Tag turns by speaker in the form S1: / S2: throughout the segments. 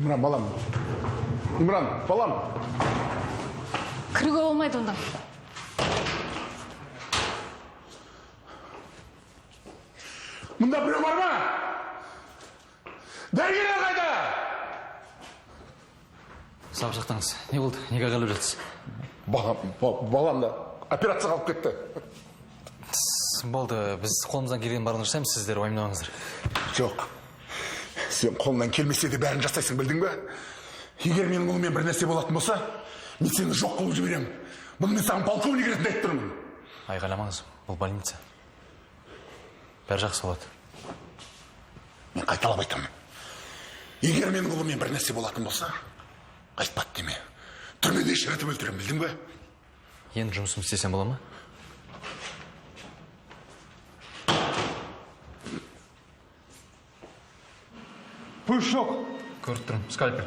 S1: Имран, балам. Имран, балам.
S2: Кіруге болмайды онда.
S1: Мұнда біреу бар ма? Дәрігерлер қайда?
S3: Сабыр сақтаңыз. Не болды? Неге айғайлап жатсыз?
S1: Балам да операцияға алып кетті.
S3: Болды, біз қолымыздан келген барлығын жасаймыз, сіздер уайымдамаңыздар.
S1: Жоқ. Сен қолыңнан келмесе де бәрін жасайсың, білдің бе? Егер менің ұлыммен бір нәрсе болатын болса, мен сені жоқ қылып жіберемін. Бұны мен саған полковник ретінде айтып тұрмын.
S3: Айғайламаңыз, бұл больница. Бәрі жақсы болады.
S1: Мен қайталап айтамын. Егер менің ұлыммен бір нәрсе болатын болса, айтпады деме. Түрмеде шірітіп өлтіремін, білдің бе?
S3: Енді жұмысымды істесем бола ма?
S4: Пульс жоқ.
S3: Көріп тұрмын, скальпель.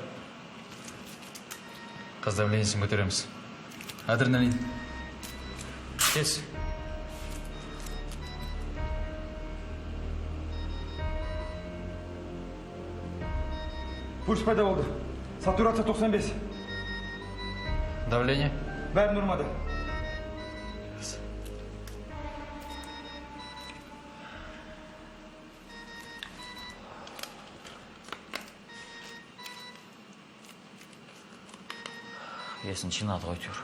S3: Қыз давлениесін көтереміз. Адреналин. Тез.
S4: Пульс пайда болды. Сатурация 95.
S3: Давление?
S4: Бәрі нормада.
S5: Есін жинады ғой әйтеуір.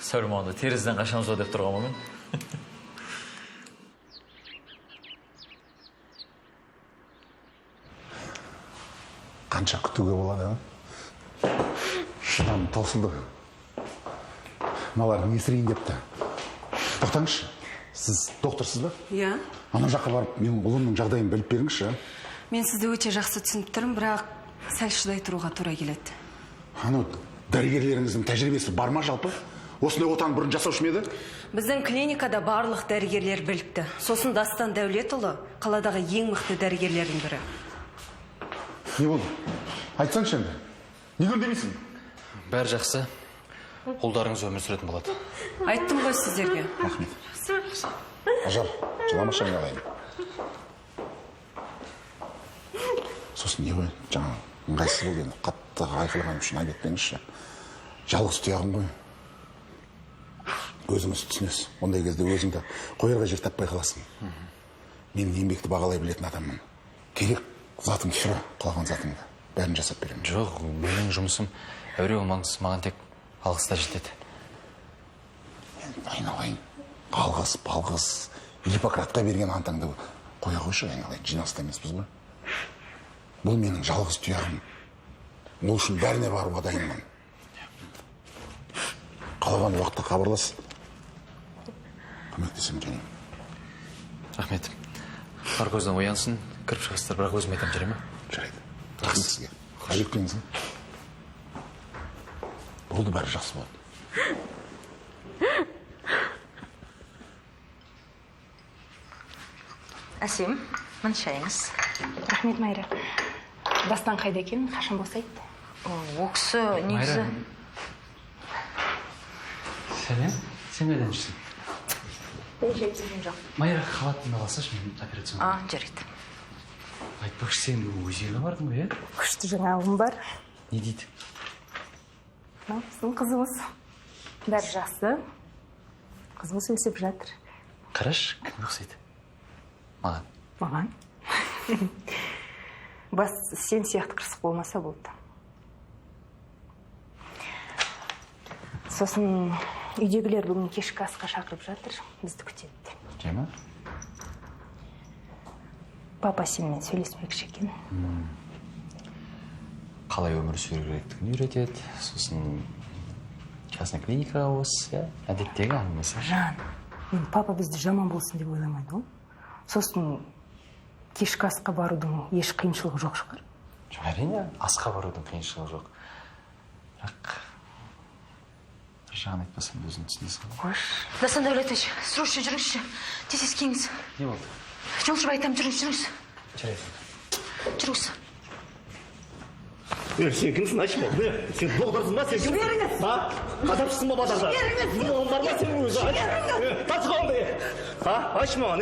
S5: Сәулем онда терезеден қашамыз ба деп тұрғанмын мен.
S1: Қанша күтуге болады, а? Шыдам таусылды. Мыналар не есірейін депті. Тоқтаңызшы, сіз докторсыз ба?
S6: Иә.
S1: Ана жаққа барып менің ұлымның жағдайын біліп беріңізші, а?
S6: Мен сізді өте жақсы түсініп тұрмын, бірақ сәл шыдай тұруға тура келеді.
S1: Анау дәрігерлеріңіздің тәжірибесі бар ма жалпы? Осындай отаны бұрын жасаушы ма еді?
S6: Біздің клиникада барлық дәрігерлер білікті. Сосын Дастан Дәулетұлы қаладағы ең мықты дәрігерлердің бірі.
S1: Не болды? Айтсаңшы енді. Неге үндемейсің?
S3: Бәрі жақсы. Ұлдарыңыз өмір сүретін болады.
S6: Айттым ғой сіздерге.
S1: Рахмет. Ажар, жыламашы айналайын. Сосын не ғой, жаңа ыңғайсыз болды енді. Қатты айқайлағаным үшін айып етпеңізші. Жалғыз тұяғым ғой. Өзіңіз түсінесіз. Ондай кезде өзіңді қоярға жер таппай қаласың. Мен еңбекті бағалай білетін адаммын. Керек затыңды сұра, қалаған затыңды. Бәрін жасап беремін.
S3: Жоқ, менің жұмысым әуре болмаңыз, маған тек алғыс та жетеді.
S1: Енді айналайын, алғыс, балғыс, Гиппократқа берген антаңды қоя қойшы, айналайын, жиналыста емеспіз ғой. Бұл менің жалғыз тұяғым. Ол үшін бәріне баруға дайынмын. Қалаған уақытта хабарлас. Көмектесемін және.
S3: Рахмет. Наркоздан оянсын, кіріп шығасыздар, бірақ өзім айтамын, жарай ма?
S1: Жарайды. Рахмет сізге. Айып етпеңіз. Болды, бәрі жақсы болады.
S7: Әсем, міне шайыңыз.
S8: Рахмет, Майра. Дастан қайда екен? Қашан босайды?
S7: О кісі негізі...
S3: Майра. Сәлем, сен қайдан жүрсің?
S7: Жоқ.
S3: Майра, халатымды алсайшы, мен операционға.
S7: А, жарайды.
S3: Айтпақшы, сен бүгін өзенге бардың ғой, иә?
S8: Күшті жаңалығым бар.
S3: Не дейді?
S8: Мынау біздің қызымыз. Бәрі жақсы. Қызымыз өсіп жатыр.
S3: Қарашы, кімге ұқсайды? Маған.
S8: Маған. Бастысы сен сияқты қырсық болмаса болды. Сосын үйдегілер бүгін кешкі асқа шақырып жатыр, бізді күтеді.
S3: Жай ма?
S8: Папа сенімен сөйлеспекші екен.
S3: Қалай өмір сүру керектігін үйретеді, сосын частный клиникаға осы, иә, әдеттегі әңгімесі.
S8: Жан, енді папа бізді жаман болсын деп ойламайды ғой. Сосын кешкі асқа барудың еш қиыншылығы жоқ шығар.
S3: Жоқ, әрине, асқа барудың қиыншылығы жоқ. Бірақ бір жағын айтпасам да өзің түсінесің ғой.
S8: Қош.
S7: Дастан Дәулетович, срочно жүріңізші. Тез тез келіңіз.
S3: Не болды?
S7: Жолшыбай айтамын, жүріңіз, жүріңіз.
S3: Жарайды.
S7: Жүріңіз.
S9: Сен кімсің, айтшы маған. Сен доғдырсың ба, сен кімсің?
S6: Жіберіңіз!
S9: А? Қасапшысың ба базарда?
S6: Жіберіңіз!
S9: Маған бар ма сенің өзі?
S6: Жіберіңіз!
S9: Тартшы қолыңды, А? Айтшы маған,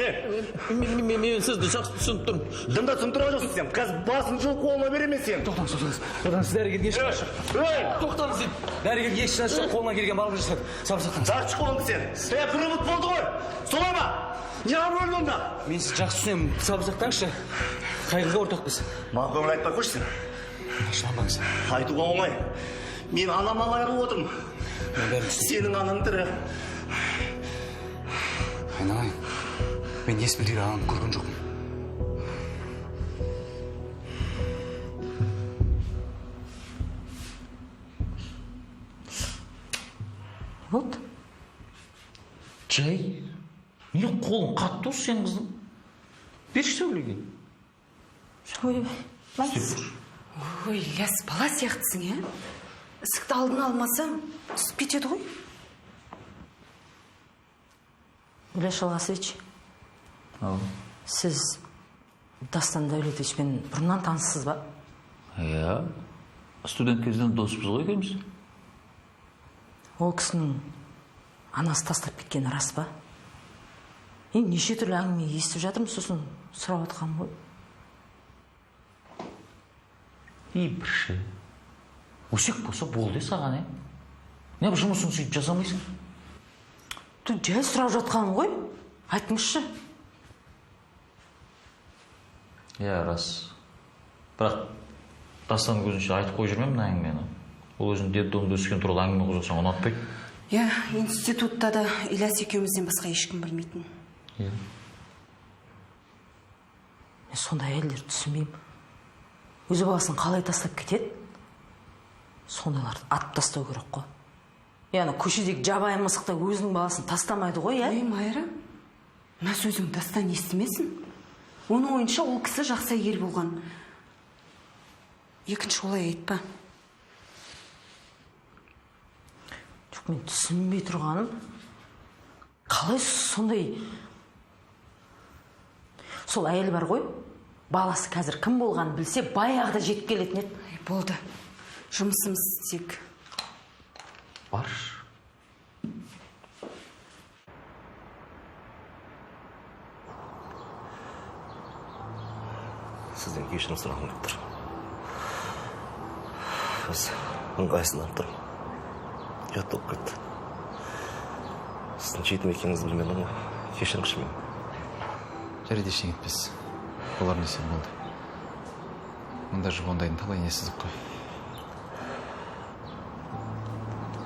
S10: Мен сізді жақсы түсініп тұрмын.
S9: Дымда түсініп тұрған жоқсың сен. Қазір басын жұлып қолыма беремін сен.
S4: Тоқтаңыз, тоқтаңыз. Тоқтаңыз, дәрігерге еш Тоқтаңыз деймін. Дәрігерге еш шанс жоқ, қолынан келген барлығын жасады. Сабыр сақтаңыз.
S9: Тартшы қолыңды сен. Бір ұмыт болды ғой. Солай ма? Неғып өлді онда?
S4: Мен сізді жақсы түсінемін. Сабыр сақтаңызшы. Қайғыға ортақпыз.
S9: Маған көңіл айтпай қойшы сен.
S4: Ашуланбаңыз.
S9: Айтуға оңай. Мен анамнан айырылып отырмын.
S4: Мен бәрін түсінемін.
S9: Сенің анаң тірі.
S4: Айналайын. Мен ес білгір анамды көрген жоқпын.
S7: Не болды?
S5: Жай. Не қолың қатты осы сенің қызың? Берші сөйлеген.
S7: Ой,
S6: Ой, Ілияс, бала сияқтысың, ә? Ісікті алдын алмасаң, түсіп кетеді ғой.
S7: Ілияс Жалғасович, сіз Дастан Дәулетовичпен бұрыннан таныссыз ба?
S5: Иә. Студент кезден доспыз ғой екеуміз.
S7: Ол кісінің анасы тастап кеткені рас па? Енді неше түрлі әңгіме естіп жатырмын, сосын сұрап жатқаным ғой.
S5: И бірші. Өсек болса болды саған, Не бұл жұмысын сөйтіп жасамайсың?
S7: Түн жай сұрап жатқаным ғой. Айтыңызшы.
S5: Иә, рас. Бірақ Дастанның көзінше айтып қойып жүрмем мына әңгімені. Ол өзінің детдомда өскен туралы әңгіме қозғасаң ұнатпайды.
S6: Иә, институтта да Ілияс екеумізден басқа ешкім білмейтін.
S5: Иә.
S7: Мен сондай әйелдерді түсінбеймін. Өз баласын қалай тастап кетеді? Сондайларды атып тастау керек қой. Яғни көшедегі жабайы мысық та өзінің баласын тастамайды ғой, ә?
S6: Ей, Майра, мына сөзің Дастан естімесін. Оның ойынша ол кісі жақсы әйел болған. Екінші олай айтпа.
S7: Жоқ, мен түсінбей тұрғаным, қалай сондай сол әйел бар ғой, баласы қазір кім болғанын білсе, баяғыда жетіп келетін еді.
S6: Ай, болды. Жұмысымыз тек.
S5: Баршы.
S9: Сізден кешірім сұрағым келіп тұр. Өз ыңғайсызданып тұрмын. Ұят болып кетті. Сіздің жетім екеніңізді білмедім ғой. Кешіріңізші мені.
S3: Жарайды, ештеңе етпес. Болар нәрсе болды. Мұнда жүріп ондайдың талай несіздік қой.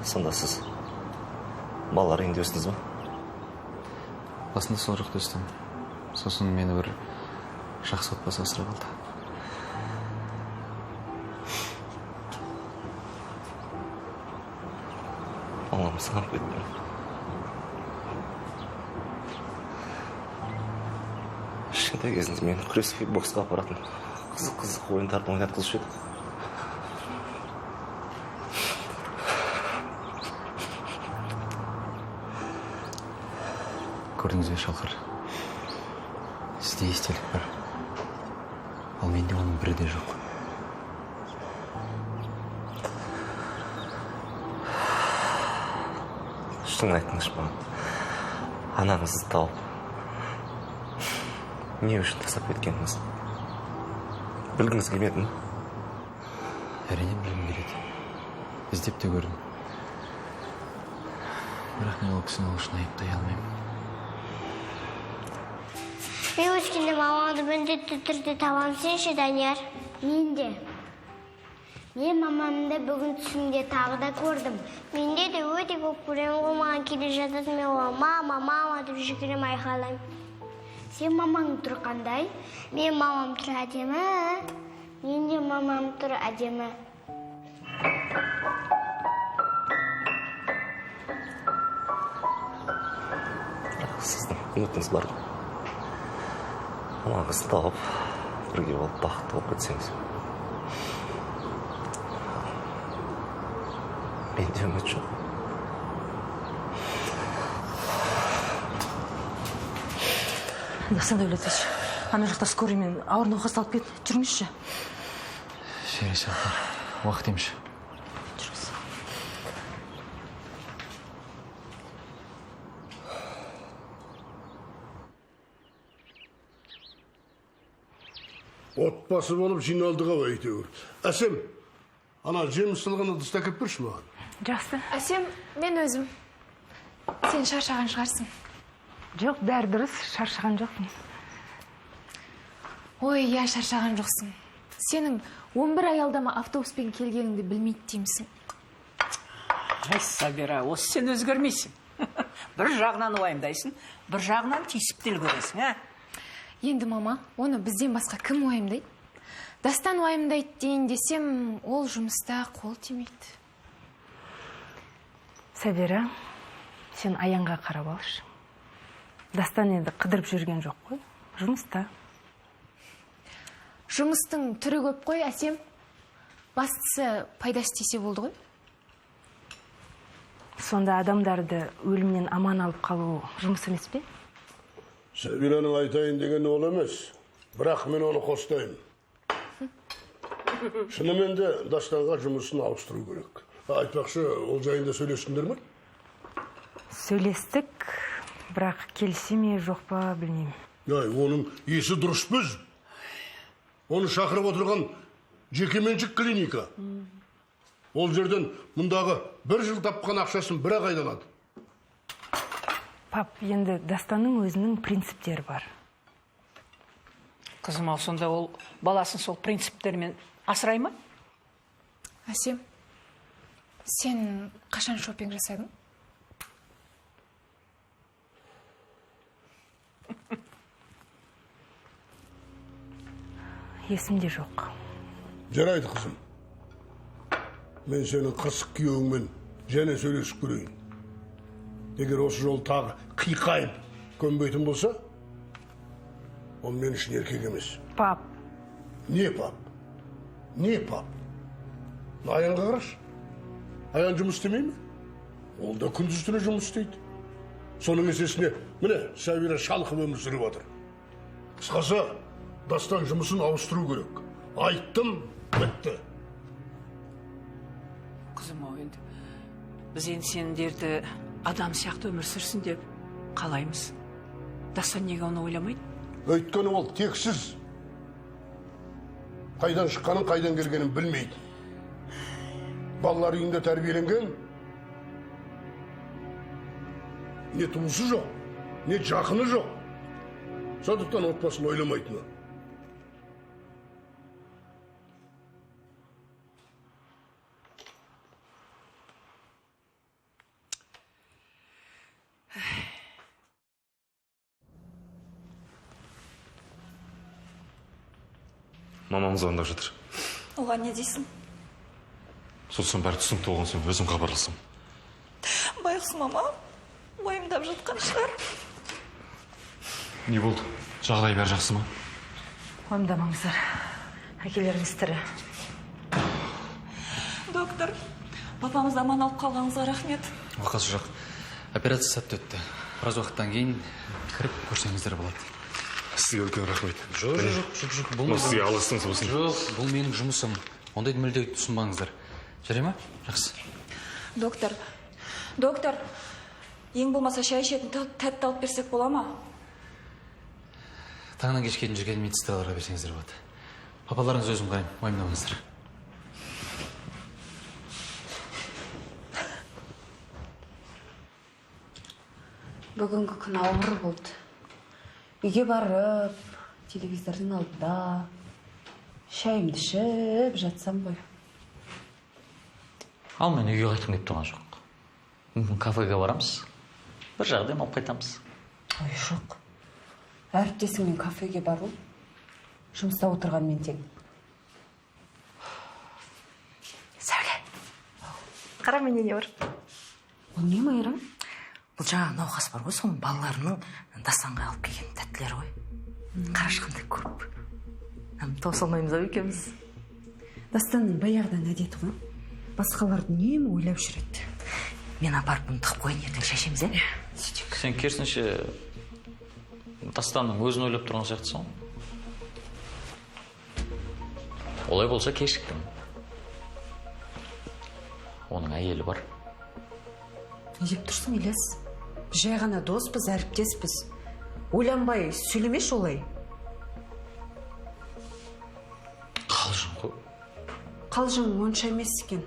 S9: Сонда сіз балалар үйінде өстіңіз ба?
S3: Басында сол жақта өстім. Сосын мені бір жақсы отбасы асырап алды.
S9: Балам сағынып кеттім. Кішкентай кезінде мені күреске, боксқа апаратын қызық-қызық ойындарды ойнатқызушы еді.
S3: Көрдіңіз бе, Шалқар? Сізде естелік бар. Ал менде оның бірі де жоқ.
S9: Шынын айтыңызшы маған. Анаңызды тауып, не үшін тастап кеткеніңізді білгіңіз келмеді ме?
S3: Әрине білгім келеді. Іздеп те көрдім. Бірақ мен ол кісіні ол үшін айыптай алмаймын.
S11: Мен өскенде мамамды міндетті түрде табамын. Сен ше, Данияр? Мен де. Мен мамамды бүгін түсімде тағы да көрдім. Менде де өте көп көремін ғой, маған келе жатады, мен оған мама, мама деп жүгіремін, айқайлаймын. Сен мамаң түрі қандай? Мен мамам түрі әдемі. Мен де мамам түрі әдемі.
S9: Сіздің үмітіңіз бар ғой. Мамаңызды тауып, бірге болып бақытты болып кетсеңіз. Менде үміт жоқ.
S7: Дастан Дәулетович, ана жақта скорыймен ауыр науқас алып кет, жүріңізші.
S3: Шері, Шалқар. Уақыт емші.
S7: Жүріңіз.
S12: Отбасы болып жиналдық ау әйтеуір. Әсем, ана жеміс сылған ыдысты әкеп берші маған.
S8: Жақсы.
S2: Әсем, мен өзім. Сен шаршаған шығарсың.
S8: Жоқ, бәрі дұрыс, шаршаған жоқпын.
S2: Ой, иә, шаршаған жоқсың. Сенің 11 аялдама автобуспен келгеніңді білмейді деймісің.
S13: Ай, Сабира, осы сен өзгермейсің. Бір жағынан уайымдайсың, бір жағынан тиісіп те үлгересің, ә?
S2: Енді мама, оны бізден басқа кім уайымдайды? Дастан уайымдайды дейін десем, ол жұмыста қол тимейді.
S8: Сабира, сен Аянға қарап алшы. Дастан енді қыдырып жүрген жоқ қой, жұмыста.
S2: Жұмыстың түрі көп қой, Әсем. Бастысы пайдасы тисе болды ғой.
S8: Сонда адамдарды өлімнен аман алып қалу жұмыс емес пе?
S12: Сабираның айтайын дегені ол емес, бірақ мен оны қостаймын. Шынымен де Дастанға жұмысын ауыстыру керек. Айтпақшы, ол жайында сөйлестіңдер ме?
S8: Сөйлестік, бірақ келісе ме жоқ па білмеймін.
S12: Ай, оның есі дұрыс біз. Оны шақырып отырған жекеменшік клиника. Ол жерден мұндағы бір жыл тапқан ақшасын бір-ақ айналады.
S8: Пап, енді Дастанның өзінің принциптері бар.
S13: Қызым ау, сонда ол баласын сол принциптермен асырай ма?
S2: Әсем, сен қашан шопинг жасадың?
S8: Есімде жоқ.
S12: Жарайды, қызым. Мен сенің қырсық күйеуіңмен және сөйлесіп көрейін. Егер осы жолы тағы қиқайып көнбейтін болса, ол мен үшін еркек емес.
S8: Пап.
S12: Не пап? Не пап? Аянға қарашы. Аян жұмыс істемей ме? Ол да күндіз түні жұмыс істейді. Соның есесіне, міне, Сабира шалқып өмір сүріп жатыр. Қысқасы, Дастан жұмысын ауыстыру керек. Айттым, бітті.
S13: Қызым ау, енді біз енді сендерді адам сияқты өмір сүрсін деп қалаймыз. Дастан неге оны ойламайды?
S12: Өйткені ол тексіз. Қайдан шыққанын, қайдан келгенін білмейді. Балалар үйінде тәрбиеленген. Не туысы жоқ, не жақыны жоқ. Сондықтан отбасын ойламайтыны.
S9: Мамам звондап жатыр.
S14: Оған не дейсің?
S9: Сосын бәрі түсінікті болған соң өзім хабарласам.
S14: Байғұс мама уайымдап жатқан шығар.
S9: Не болды? Жағдай бәрі жақсы ма?
S7: Уайымдамаңыздар. Әкелеріңіз тірі.
S14: Доктор, папамызды аман алып қалғаныңызға рахмет.
S3: Оқасы жоқ. Операция сәтті өтті. Біраз уақыттан кейін кіріп көрсеңіздер болады.
S9: Сізге үлкен рахмет.
S3: Жоқ, жоқ, жоқ, бұл
S9: сізге алғысыңыз болсын.
S3: Жоқ, бұл менің жұмысым. Ондайды мүлде түсінбаңыздар. Жарай ма? Жақсы.
S14: Доктор, доктор, ең болмаса шай ішетін тәтті алып берсек бола ма?
S3: Таңнан кешке дейін жүрген медсестраларға берсеңіздер болады. Папаларыңыз өзім қараймын, уайымдамаңыздар.
S6: Бүгінгі күн ауыр болды. Үйге барып, телевизордың алдында шайымды ішіп жатсам ғой.
S5: Ал мен үйге қайтқым келіп тұрған жоқ. Мүмкін кафеге барамыз, бір жағы демалып қайтамыз.
S6: Ой, жоқ. Әріптесіңмен кафеге бару жұмыста отырғанмен тең.
S8: Сәуле, қара менде не бар?
S6: Ол не, Майра?
S7: Бұл жаңа науқас бар ғой, соның балаларының Дастанға алып келген тәттілер ғой. Қарашы қандай көп. Тауыса алмаймыз ау екеуміз.
S6: Дастанның баяғыдан әдеті ғой. Басқаларды үнемі ойлап жүреді.
S7: Мен апарып бұны тығып қояйын, ертең шай ішеміз, ә?
S5: Сен керісінше Дастанның өзін ойлап тұрған сияқтысың ғой. Олай болса кешіктім. Оның әйелі бар.
S6: Не деп тұрсың, Ілияс? Біз жай ғана доспыз, әріптеспіз. Ойланбай сөйлемеші олай.
S5: Қалжың ғой.
S6: Қалжың онша емес екен.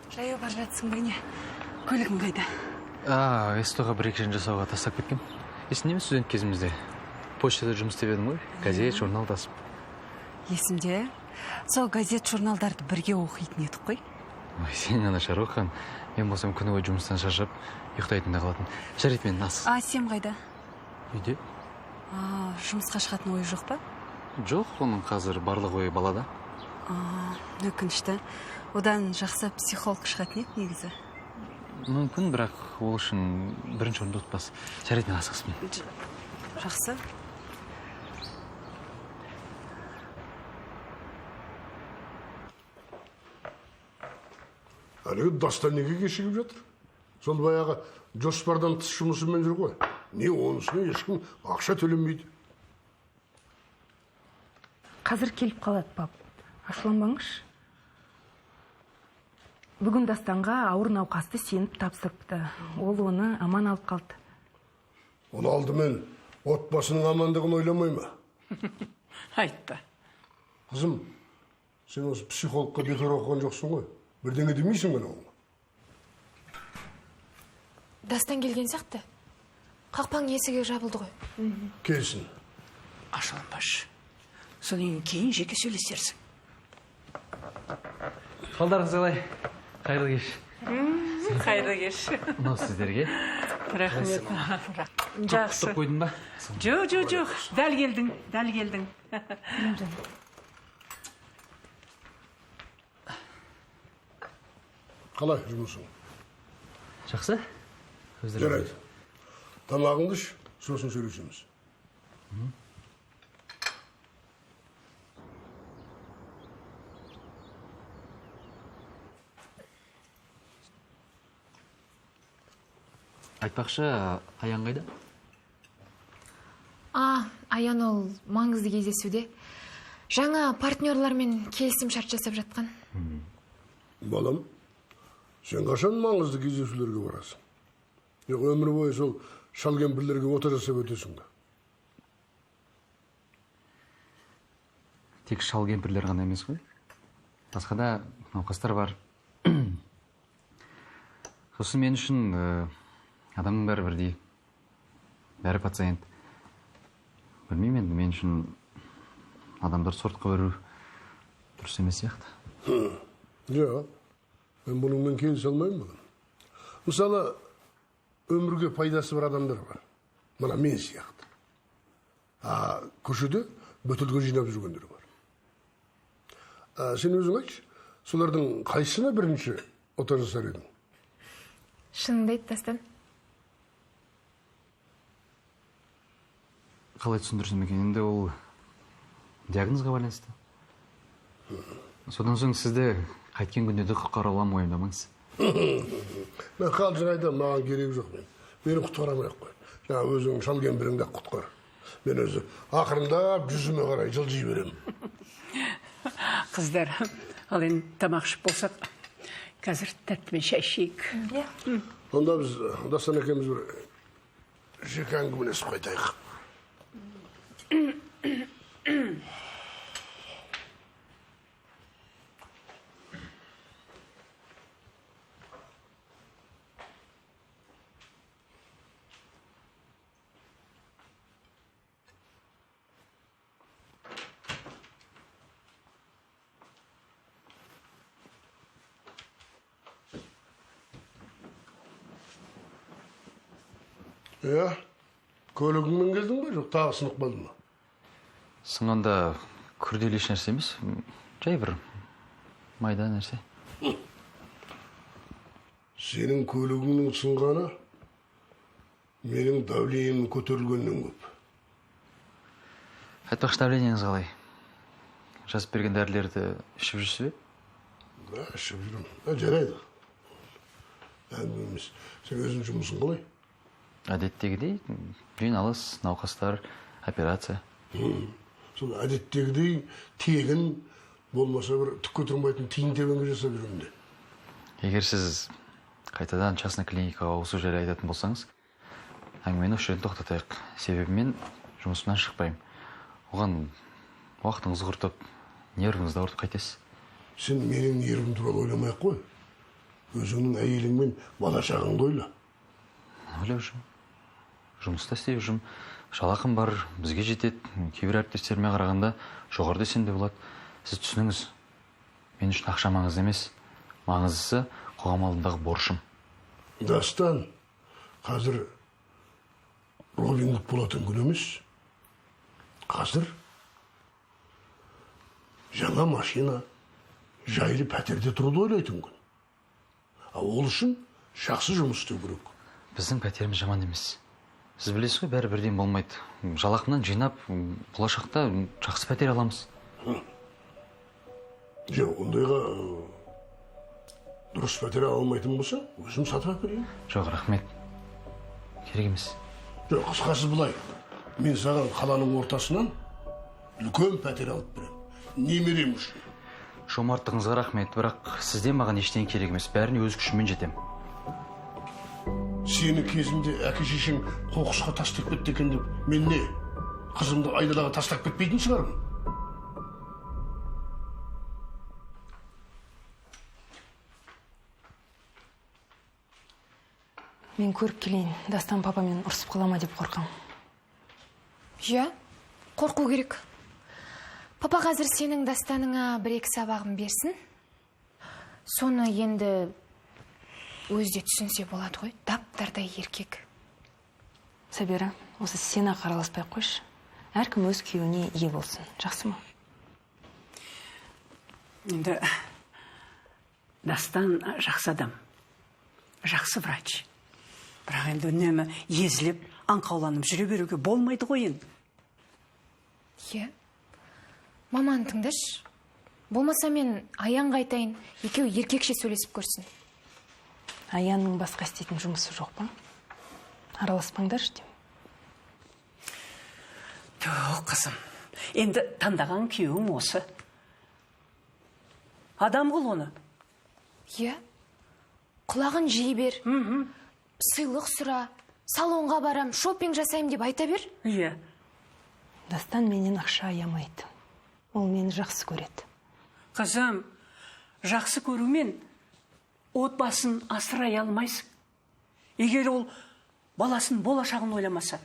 S6: Жаяу бара жатсың ба, не? Көлігің қайда?
S3: СТО-ға бір екі жасауға тастап кеткем. Есіңде ме, студент кезімізде почтада жұмыс істеп едің ғой, газет, журнал тасып.
S6: Есімде. Сол газет, журналдарды бірге оқитын едік қой.
S3: Ой, сен ғана шаруахан. Мен болсам күні бойы жұмыстан шаршап ұйықтайтын да қалатын. Жарайды, мен ас.
S6: А, сен қайда?
S3: Үйде.
S6: Жұмысқа шығатын ойы жоқ па?
S3: Жоқ, оның қазір барлық ойы балада.
S6: Өкінішті. Одан жақсы психолог шығатын еді негізі.
S3: Мүмкін, бірақ ол үшін бірінші орында отбасы. Жарайды, мен асығыспын.
S6: Жақсы.
S12: Әлгі Дастан неге кешігіп жатыр? Сол баяғы жоспардан тыс жұмысымен жүр ғой. Не онысына ешкім ақша төлемейді.
S8: Қазір келіп қалады, пап. Ашуланбаңызшы. Бүгін Дастанға ауыр науқасты сеніп тапсырыпты. Ол оны аман алып қалды.
S12: Ол алдымен отбасының амандығын ойламай ма?
S13: Айтты.
S12: Қызым, сен осы психологқа бекер оқыған жоқсың ғой. Бірдеңе демейсің бе оған?
S2: Дастан келген сияқты. Қақпаның есігі жабылды ғой.
S12: Келсін.
S13: Ашуланбашы. Содан кейін жеке сөйлесерсің.
S3: Қалдарыңыз қалай? Қайырлы кеш.
S13: Қайырлы кеш.
S3: Мынау сіздерге.
S13: Рахмет. Жақсы.
S3: Құттық қойдың ба?
S13: Жоқ, жоқ, жоқ. Дәл келдің, дәл келдің.
S12: Қалай жұмысың?
S3: Жақсы.
S12: Жарайды. Тамағыңды іш, сосын сөйлесеміз.
S3: Айтпақшы, Аян қайда?
S2: Аян ол маңызды кездесуде. Жаңа партнерлармен келісім шарт жасап жатқан.
S12: Балам, сен қашан маңызды кездесулерге барасың? Жоқ, өмір бойы сол шал кемпірлерге ота жасап өтесің бе?
S3: Тек шал кемпірлер ғана емес қой. Басқа да науқастар бар. Сосын мен үшін адамның бәрі бірдей, бәрі пациент. Білмеймін енді, мен үшін адамдар сортқа бөлу дұрыс емес сияқты.
S12: Жоқ, мен бұныңмен келісе алмаймын. Мысалы, өмірге пайдасы бар адамдар бар. Мына мен сияқты. А көшеде бөтелке жинап жүргендер бар. Сен өзің айтшы, солардың қайсысына бірінші ота жасар едің?
S2: Шыныңды айт, Дастан.
S3: Қалай түсіндірсем екен, енді ол диагнозға байланысты. Содан соң сізді қайткен күнде де құтқара аламын, уайымдамаңыз.
S12: Мен қалжың айтамын, маған керегі жоқ мен. Мені құтқара алмай ақ қой. Жаңа өзің шал кемпіріңді ақ құтқар. Мен өзі ақырындап жүзіме қарай жылжи беремін.
S13: Қыздар, ал енді тамақ ішіп болсақ, қазір тәттімен шай ішейік.
S12: Онда біз Дастан екеуміз бір жеке әңгімелесіп қайтайық. Иә, көлігіңмен келдің бе, жоқ тағы сынып қалды ма?
S3: Сынғанда күрделі еш нәрсе емес, жай бір майда нәрсе.
S12: Сенің көлігіңнің сынғаны менің давлениемнің көтерілгенінен көп.
S3: Айтпақшы, давлениеңіз қалай? Жазып берген дәрілерді ішіп жүрсіз бе?
S12: Да, ішіп жүрмін. Жарайды. Әңгіме емес. Сен өзің жұмысың қалай?
S3: Әдеттегідей жиналыс, науқастар, операция.
S12: Сол әдеттегідей тегін болмаса бір түкке тұрмайтын тиын тебенге жасап жүрмін де.
S3: Егер сіз қайтадан частный клиникаға ауысу жайлы айтатын болсаңыз, әңгімені осы жерден тоқтатайық. Себебі мен жұмысымнан шықпаймын. Оған уақытыңызды құртып, нервіңізді ауыртып қайтесіз.
S12: Сен менің нервім туралы ойламай ақ қой. Өзіңнің әйелің мен бала шағаңды ойла.
S3: Ойлап жүрмін. Жұмыста істеп жүрмін. Жалақым бар, бізге жетеді. Кейбір әріптестеріме қарағанда жоғары десем де болады. Сіз түсініңіз. Мен үшін ақша маңызды емес. Маңыздысы қоғам алдындағы борышым.
S12: Дастан, қазір Робин Гуд болатын күн емес. Қазір жаңа машина, жайлы пәтерде тұруды ойлайтын күн. А ол үшін жақсы жұмыс істеу керек.
S3: Біздің пәтеріміз жаман емес. Сіз білесіз ғой, бәрі бірден болмайды. Жалақымнан жинап, болашақта жақсы пәтер аламыз.
S12: Жоқ, ондайға дұрыс пәтер ала алмайтын болса, өзім сатып алып берейін.
S3: Жоқ, рахмет. Керек емес.
S12: Жоқ, қысқасы былай. Мен саған қаланың ортасынан үлкен пәтер алып беремін. Немерем үшін.
S3: Жомарттығыңызға рахмет, бірақ сізден маған ештеңе керек емес. Бәріне өз күшіммен жетемін.
S12: Сені кезінде әке шешең қоқысқа тастап кетті екен деп, мен не, қызымды айдалаға тастап кетпейтін шығармын?
S8: Мен көріп келейін, Дастан папамен ұрсып қала ма деп қорқам.
S2: Иә, қорқу керек. Папа қазір сенің Дастаныңа бір-екі сабағын берсін. Соны енді өзі де түсінсе болады ғой, дап-дардай еркек.
S8: Сабира, осы сен ақ араласпай қойшы. Әркім өз күйеуіне ие болсын, жақсы ма?
S13: Енді Дастан жақсы адам, жақсы врач. Бірақ енді үнемі езіліп, аңқауланып жүре беруге болмайды ғой енді.
S2: Иә. Маманы тыңдашы. Болмаса мен Аянға айтайын, екеуі еркекше сөйлесіп көрсін.
S8: Аянның басқа істейтін жұмысы жоқ па? Араласпаңдаршы деймін.
S13: Жоқ, қызым. Енді таңдаған күйеуім осы. Адам қыл оны.
S2: Иә. Құлағын жей бер. Сыйлық сұра, салонға барам, шопинг жасаймын деп айта бер.
S13: Иә.
S8: Дастан менен ақша аямайды. Ол мені жақсы көреді.
S13: Қызым, жақсы көрумен отбасын асырай алмайсың. Егер ол баласын болашағын ойламаса,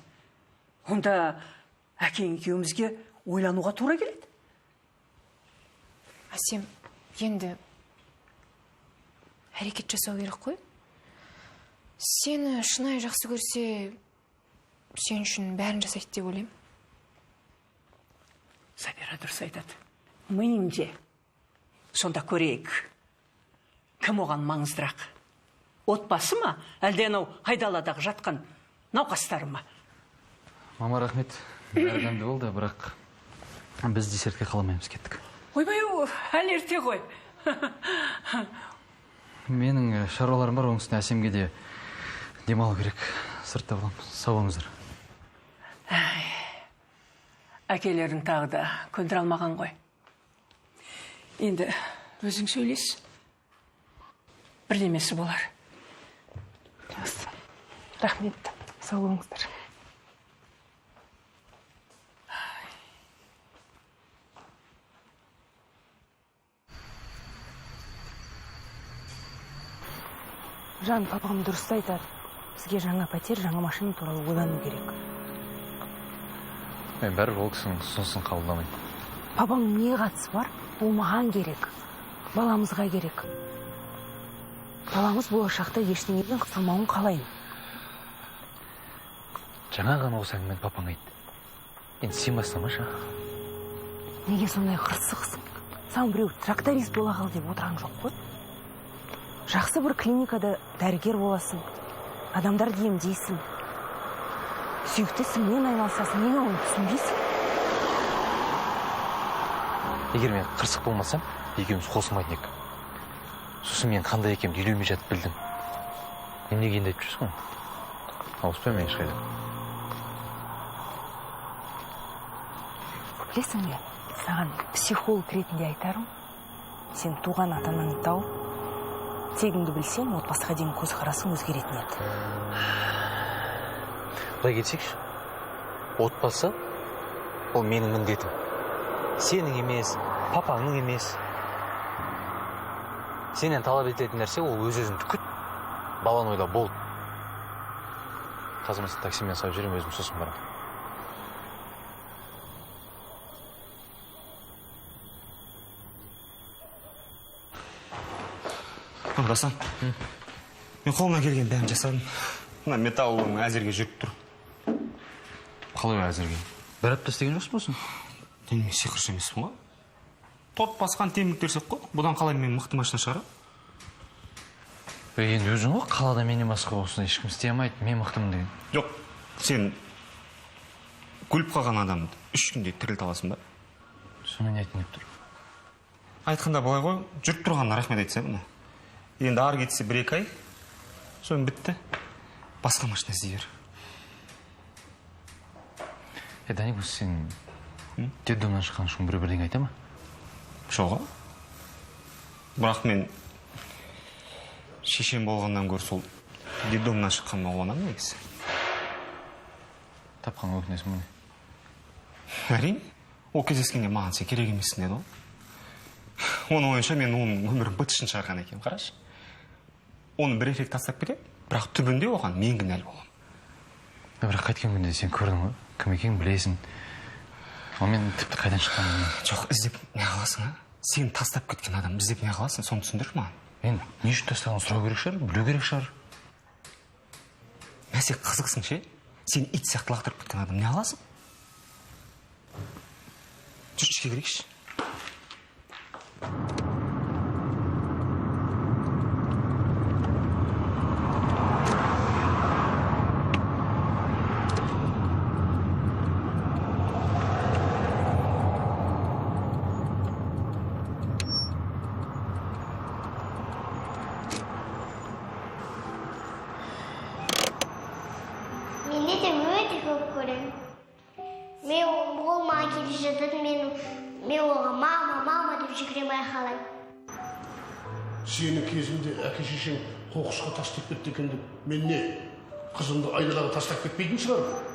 S13: онда әкең екеумізге ойлануға тура келеді.
S2: Әсем, енді әрекет жасау керек қой. Сені шынайы жақсы көрсе, сен үшін бәрін жасайды деп ойлаймын.
S13: Сабира дұрыс айтады. Миыңде. Сонда көрейік. Кім оған маңыздырақ? Отбасы ма, әлде анау айдаладағы жатқан науқастары ма?
S3: Мама, рахмет. Бәрі дәмді болды, бірақ біз десертке қаламаймыз, кеттік.
S13: Ойбай, әлі ерте ғой.
S3: Менің шаруаларым бар, оның үстіне Әсемге де демалу керек. Сыртта боламын. Сау болыңыздар.
S13: Әкелерін тағы да көндіре алмаған ғой. Енді өзің сөйлес. Бірдемесі болар.
S8: Жақсы. Рахмет. Сау болыңыздар. Жан, папам дұрыс айтады. Бізге жаңа пәтер, жаңа машина туралы ойлану керек.
S3: Мен бәрібір ол кісінің ұсынысын қабылдамаймын.
S8: Папаның не қатысы бар? Ол маған керек. Баламызға керек. Баламыз болашақта ештеңеден қысылмауын қалаймын.
S3: Жаңа ғана осы әңгімені папаң айтты. Енді сен бастамашы.
S8: Неге сондай қырсықсың? Саған біреу тракторист бола қал деп отырған жоқ қой. Жақсы бір клиникада дәрігер боласың, адамдарды емдейсің, сүйікті ісіңмен айналысасың. Неге оны түсінбейсің?
S5: Егер мен қырсық болмасам, екеуміз қосылмайтын едік. Сосын мен қандай екенімді үйленбей жатып білдім. Неменеге енді айтып жүрсің ғой? Ауыспаймын мен ешқайда.
S8: Білесің бе, саған психолог ретінде айтарым, сен туған ата-анаңды тауып, тегіңді білсең, отбасыға деген көзқарасың өзгеретін еді.
S5: Былай кетсекші, отбасы ол менің міндетім. Сенің емес, папаңның емес. Сенен талап етілетін нәрсе ол өз-өзіңді күт, баланы ойла, болды. Қазір мен сені таксимен салып жіберемін, өзім сосын барамын.
S9: Дастан, мен қолымнан келген бәрін жасадым. Мына металлолом әзірге жүріп тұр.
S5: Қалай әзірге? Бір апта істеген жоқсың ба сосын?
S9: Енді мен сиқыршы емеспін ғой. Торт басқан темір терсек қой. Бұдан қалай мен мықты машина шығарамын?
S5: Енді өзің ғой, қалада менен басқа осыны ешкім істей алмайды, мен мықтымын деген.
S9: Жоқ, сен өліп қалған адамды 3 күнде тірілте аласың ба?
S5: Сонымен не айтқың келіп тұр?
S9: Айтқанда былай ғой, жүріп тұрғанына рахмет айтса міне. Енді ары кетсе 1-2 ай, соны бітті. Басқа машина іздей бер.
S5: Даник, осы сен детдомнан шыққан үшін біреу бірдеңе айта ма?
S9: Жоқ. Бірақ мен шешем болғаннан гөрі сол детдомнан шыққаныма қуанамын негізі.
S5: Тапқанға өкінесің бе?
S9: Әрине. Ол кездескенде маған сен керек емессің деді ғой. Оның ойынша мен оның өмірін быт-шытын шығарған екенмін, қарашы. Оны бір эффект тастап кетеді, бірақ түбінде оған мен кінәлі боламын.
S5: Бірақ қайткен күнде сен көрдің ғой, кім екенін білесің. Ал мен тіпті қайдан шыққанымды білмеймін.
S9: Жоқ, іздеп не қыласың, а? Сен тастап кеткен адам іздеп не қыласың, соны түсіндірші маған.
S5: Мен не үшін тастағанын сұрау керек шығар, білу керек шығар.
S9: Мә, сен қызықсың ше? Сен ит сияқты лақтырып кеткен адам не аласың? Жүр, ішке кірейікші.
S11: Менде де өте көп көремін. Мен ол маған келе жатады, мен оған мама, мама деп жүгіремін айқайлаймын.
S12: Сені кезінде әке шешең қоқысқа тастап кетті екен деп, мен не, қызымды айдалаға тастап кетпейтін шығармын.